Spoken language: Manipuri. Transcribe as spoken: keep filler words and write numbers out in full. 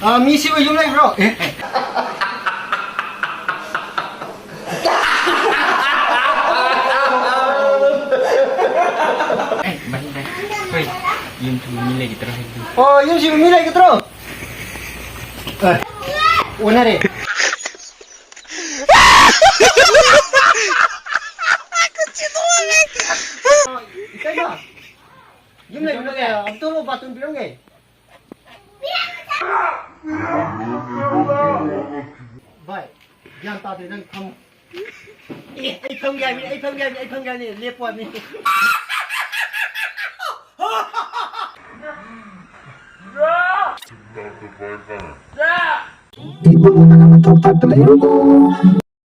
ꯑ, ꯃꯤꯁꯤꯕꯨ ꯌꯨꯝ ꯂꯩꯕ꯭ꯔꯣ? ꯑꯦ꯫ ꯑꯦ, ꯚꯥꯏ, ꯚꯥꯏ, ꯑꯩꯈꯣꯏ ꯌꯨꯝ ꯊꯪꯅꯕ ꯃꯤ ꯂꯩꯒꯗ꯭ꯔꯣ ꯍꯥꯏꯕꯗꯨ? ꯑꯣ, ꯌꯨꯝꯁꯤꯕꯨ ꯃꯤ ꯂꯩꯒꯗ꯭ꯔꯣ? ꯑꯦ, ꯑꯣꯟꯅꯔꯦ꯫ ꯏꯇꯩꯃ, ꯌꯨꯝ ꯂꯩꯕ꯭ꯔꯣ? ꯑꯝꯇ ꯊꯣꯛꯂꯛꯑꯣ, ꯕꯥꯇꯣꯟ ꯄꯤꯔꯝꯒꯦ꯫ ꯚꯥꯏ, ꯒ꯭ꯌꯥꯟ ꯇꯥꯗꯦ, ꯅꯪ ꯐꯝꯃꯨ꯫ ꯑꯦ, ꯑꯩ ꯐꯝꯒꯦ ꯍꯥꯏꯕꯅꯤ, ꯑꯩ ꯐꯝꯒꯦ ꯍꯥꯏꯕꯅꯤ, ꯑꯩ ꯐꯝꯒꯦ ꯍꯥꯏꯕꯅꯤ, ꯂꯦꯞꯄꯣ ꯍꯥꯏꯕꯅꯤ꯫